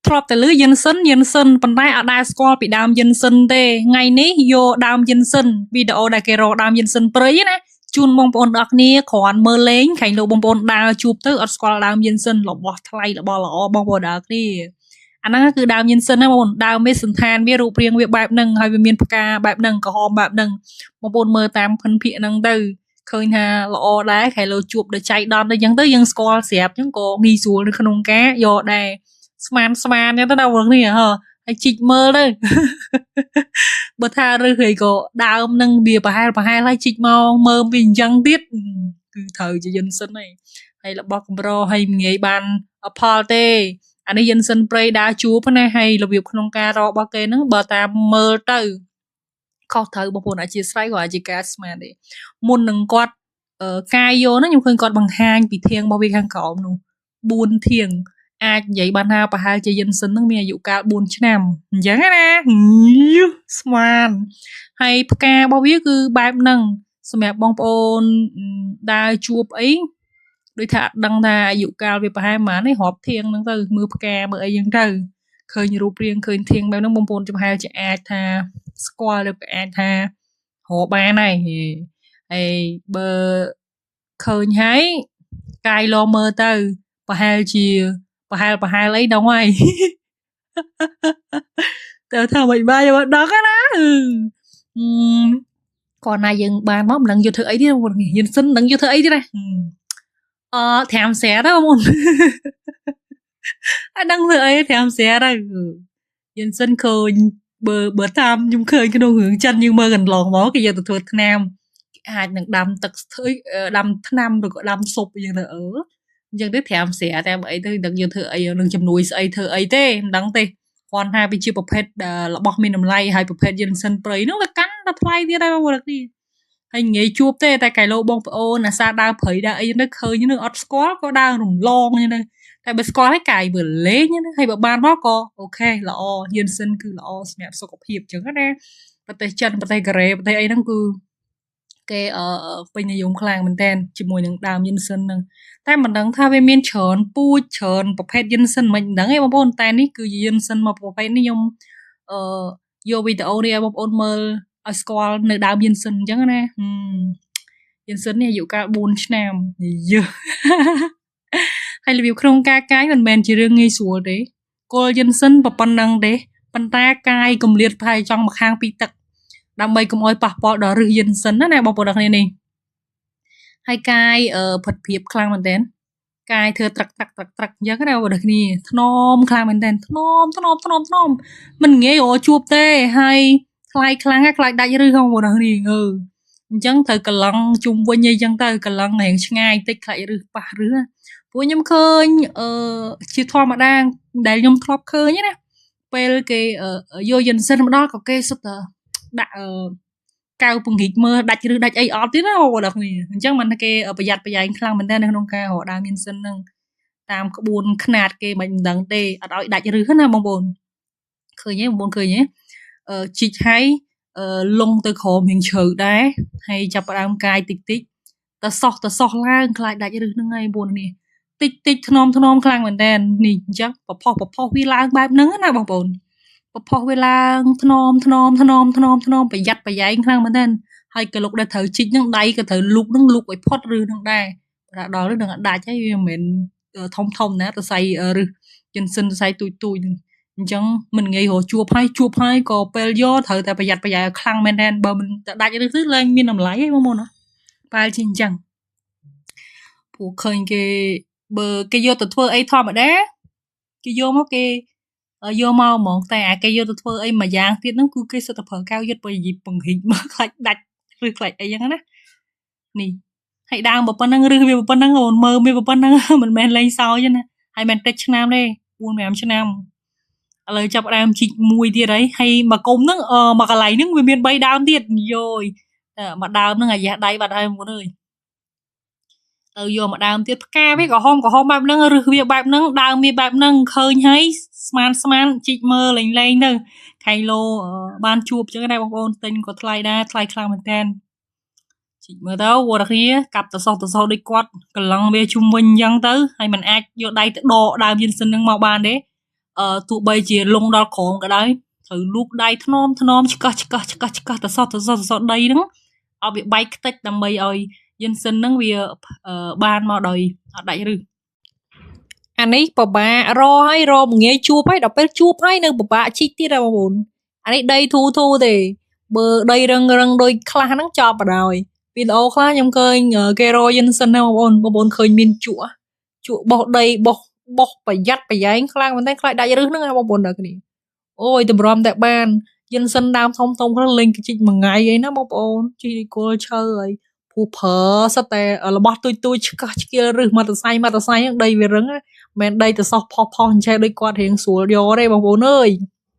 ធ្លាប់តែឮយិនសិនយិនសិនប៉ុន្តែអត់ដែលស្គាល់ពីដើមយិនសិនទេថ្ងៃនេះយកដើមយិនសិនវីដេអូដែលគេរកដើមយិនសិនព្រៃណាជូនបងប្អូនទាំងអស់គ្នាគ្រាន់មើលលេងខែងលោកបងប្អូនដើរជួបទៅអត់ស្គាល់ដើមយិនសិនរបស់ថ្លៃរបស់ល្អបងប្អូនទាំងអស់គ្នាអាហ្នឹងគឺដើមយិនសិនណាបងប្អូនដើមវាសន្តានវារូបរាងវាបែបហ្នឹងហើយវាមានផ្កាបែបហ្នឹងក្រហមបែបហ្នឹងបងប្អូនមើលតាមភិនភាគហ្នឹងទៅឃើញថាល្អដែរខែលោជួបដល់ចៃដន្យទៅអញ្ចឹងទៅយើងស្គាល់ស្រាប់អញ្ចឹងក៏ងាយស្រួលនៅក្នុងការយកដែរស្មានស្មានអញ្ចឹងទៅណាបងប្អូនគ្នាហ៎ហើយជីកមើលទៅបើថាឬហើយក៏ដើមនឹងវាប្រហែលប្រហែលហើយជីកមកមើលវាអញ្ចឹងទៀតគឺត្រូវជាយិនសិនហើយហើយរបស់កម្រហើយងាយបានផលទេអានេះយិនសិនព្រៃដើរជួបណាហើយរបៀបក្នុងការរករបស់គេហ្នឹងបើតាមមើលទៅខុសត្រូវបងប្អូនអធិស្ឋានក៏អាចជាការស្មានទេមុននឹងគាត់កាយយកហ្នឹងខ្ញុំឃើញគាត់បង្ហាញពីធាងរបស់វាខាងក្រោមនោះ4ធាងអាចនិយាយបានថាប្រហែលជាយិនសិននឹងមានអាយុកាល4ឆ្នាំអញ្ចឹងណាស្មានហើយផ្ការបស់វាគឺបែបហ្នឹងសម្រាប់បងប្អូនដើរជួបអីដូចថាអត់ដឹងថាអាយុកាលវាប្រហែលប៉ុន្មានទេរាប់ធាងហ្នឹងទៅមើលផ្កាមើលអីចឹងទៅឃើញរូបរាងឃើញធាងបែបហ្នឹងបងប្អូនចំហែលជាអាចថាស្គាល់ឬក៏អាចថារកបានហើយហើយបើឃើញហើយកាយលមើលទៅប្រហែលជាប្រហែលប្រហែលអីដល់ហើយទៅថាមិនបាយមកដឹងណាគាត់ណាយើងបានមកមិនដឹងយកធ្វើអីទៀតបងយិនសិនមិនដឹងយកធ្វើអីទៀតណាអឺត្រាំស្រាទៅបងអត់ដឹងធ្វើអីត្រាំស្រាទៅយិនសិនឃើញបើតាមខ្ញុំឃើញក្នុងរឿងចិនយើងមើលកន្លងមកគេយកទៅធ្វើថ្នាំអាចនឹងដាំទឹកធ្វើដាំថ្នាំឬក៏ដាំស៊ុបអីចឹងទៅអឺអញ្ចឹងទៅត្រាំស្រាតែបើអីទៅដឹងយើងធ្វើអីនឹងជំនួយស្អីធ្វើអីទេមិនដឹងទេគ្រាន់ថាវាជាប្រភេទរបស់មានតម្លៃហើយប្រភេទយិនសិនព្រៃនោះវាកាន់តែថ្លៃទៀតដែរបងប្អូនគ្នាហើយងាយជួបទេតែកែឡូបងប្អូនអាសាដើរព្រៃដើរអីទៅឃើញនឹងអត់ស្គាល់ក៏ដើររំលងអញ្ចឹងទៅតែបើស្គាល់ហើយកាយមើលលេងណាហើយបើបានមកក៏អូខេល្អយិនសិនគឺល្អសម្រាប់សុខភាពអញ្ចឹងណាប្រទេសចិនប្រទេសកូរ៉េប្រទេសអីហ្នឹងគឺគេពេញនិយមខ្លាំងមែនតើជាមួយនឹងដើមយិនសិនហ្នឹងតែមិនដឹងថាវាមានច្រើនពូជច្រើនប្រភេទយិនសិនមិនដឹងទេបងប្អូនតែនេះគឺយិនសិនមកប្រភេទនេះខ្ញុំអឺយកវីដេអូនេះឲ្យបងប្អូនមើលឲ្យស្គាល់នៅដើមយិនសិនអញ្ចឹងណាយិនសិននេះអាយុកាល4ឆ្នាំយឺហើយរបៀបក្នុងការកាយមិនមែនជារឿងងាយស្រួលទេគល់យិនសិនប៉ុណ្ណឹងទេប៉ុន្តែកាយកម្លៀតប្រហែលចង់មកខាងពីទឹកដើម្បីកុំឲ្យប៉ះពាល់ដល់ឫសយិនសិនណាបងប្អូនទាំងគ្នានេះហើយកាយផិតភាពខ្លាំងមែនទែនកាយធ្វើត្រឹកត្រឹកត្រឹកត្រឹកអញ្ចឹងណាបងប្អូនគ្នាថ្នមខ្លាំងមែនទែនថ្នមថ្នមថ្នមថ្នមមិនងាយរកជួបទេហើយថ្លៃខ្លាំងខ្លាចដាច់ឫសបងប្អូនគ្នាអឺអញ្ចឹងត្រូវកឡងជុំវិញអីចឹងទៅកឡងរៀងឆ្ងាយតិចខ្លាចឫសប៉ះឫសព្រោះខ្ញុំឃើញអឺជាធម្មតាដែលខ្ញុំធ្លាប់ឃើញណាពេលគេយកយិនសិនមកដល់ក៏គេសុទ្ធតែដាក់អឺកៅពង្រីកមើលដាច់ឬដាច់អីអត់ទៀតណាបងប្អូនគ្នាអញ្ចឹងមិនគេប្រយ័ត្នប្រយែងខ្លាំងមែនតើនៅក្នុងការរកដើមយិនសិនហ្នឹងតាមក្បួនខ្នាតគេមិនដឹងទេអត់ឲ្យដាច់ឫសណាបងប្អូនឃើញទេបងប្អូនឃើញទេអឺជីកហើយអឺលងទៅក្រោមរៀងជ្រៅដែរហើយចាប់ផ្ដើមកាយតិចតិចតសោះតសោះឡើងខ្លាចដាច់ឫសហ្នឹងហើយបងប្អូននេះតិចតិចថ្នមថ្នមខ្លាំងមែនតើនេះអញ្ចឹងពផុសពផុសវាឡើងបែបហ្នឹងណាបងប្អូនពផុសវាឡើងថ្នមថ្នមថ្នមថ្នមថ្នមប្រយ័ត្នប្រយែងខ្លាំងមែនតើហើយកលុកដែលត្រូវជីកហ្នឹងដៃក៏ត្រូវលូកហ្នឹងលូកឲ្យផុតឫសហ្នឹងដែរបើដល់ទៅនឹងដាច់ហើយវាមិនមែនធំធំណាសរសៃឫសចិនសិនសរសៃទូចទូចហ្នឹងអញ្ចឹងមិនងាយរកជួបហើយជួបហើយក៏ពេលយកត្រូវតែប្រយ័ត្នប្រយែងខ្លាំងមែនតើបើមិនតែដាច់ឫសទៅលែងមានតម្លៃហើយបងប្អូនប្រហែលជាអញ្ចឹងព្រោះឃើញគេបើគេយកទៅធ្វើអីធម្មតាគេយកមកគេយកមកហ្មងតែអាគេយកទៅធ្វើអីមួយយ៉ាងទៀតហ្នឹងគឺគេសិតតែប្រើកៅយឹតពង្រីកមកខ្លាចដាច់ឬខ្លាចអីចឹងណានេះហើយដើមប៉ុណ្ណឹងឬវាប៉ុណ្ណឹងអូនមើលវាប៉ុណ្ណឹងមិនមែនលេងសើចទេណាហើយមិនតិចឆ្នាំទេ4 5ឆ្នាំឥឡូវចាប់ដើមជីកមួយទៀតហើយហើយមកគុំហ្នឹងមកកន្លែងហ្នឹងវាមាន3ដើមទៀតយយតែមួយដើមហ្នឹងអាយ៉ាដៃបាត់ហើយបងប្អូនអើយទៅយកមកដើមទៀតផ្កាវាក្រហមក្រហមបែបហ្នឹងឬវាបែបហ្នឹងដើមវាបែបហ្នឹងឃើញហើយស្មានស្មានជីកមើលលេងលេងទៅខៃឡូបានជួបចឹងដែរបងប្អូនទិញក៏ថ្លៃដែរថ្លៃខ្លាំងមែនតើជីកមើលទៅវត្តគ្នាកាប់តសោះតសោះដូចគាត់កន្លងវាជុំវិញអញ្ចឹងទៅហើយมันអាចយកដៃទៅដកដើមយិនសិននឹងមកបានទេ ទោះបីជាលងដល់ក្រោមក៏ដោយត្រូវលូកដៃថ្នមថ្នមឆ្កឹះឆ្កឹះឆ្កឹះឆ្កឹះតសោះតសោះតសោះដីហ្នឹងឲ្យវាបែកខ្ទេចដើម្បីឲ្យយិនសិនហ្នឹងវាបានមកដោយអត់ដាច់ឫសអានេះពិបាករហើយរមងាយជួបហើយដល់ពេលជួបហើយនៅពិបាកជីកទៀតហ៎បងប្អូនអានេះដីធូធូទេបើដីរឹងរឹងដូចខ្លះហ្នឹងចប់បណ្ដោយវីដេអូខ្លះខ្ញុំឃើញគេរយិនសិនណាបងប្អូនបងប្អូនឃើញមានជក់ជក់បោះដីបោះបោះប្រយ័ត្នប្រយែងខ្លាំងមែនតើខ្លាចដាច់ឫសហ្នឹងណាបងប្អូនដល់គ្នាអូយតម្រាំតែបានយិនសិនដើមធំធំខ្លះលេងជីកមួយថ្ងៃអីណាបងប្អូនជីកគល់ឈើអីព្រោះប្រើសិតតែរបស់ទួយទួយឆ្កឹះឆ្កៀលឫសមកតសៃមកតសៃហ្នឹងដីវារឹងមិនដីទៅសោះផុសផុសអញ្ចេះដូចគាត់រៀងស្រួលយកទេបងប្អូនអើយ។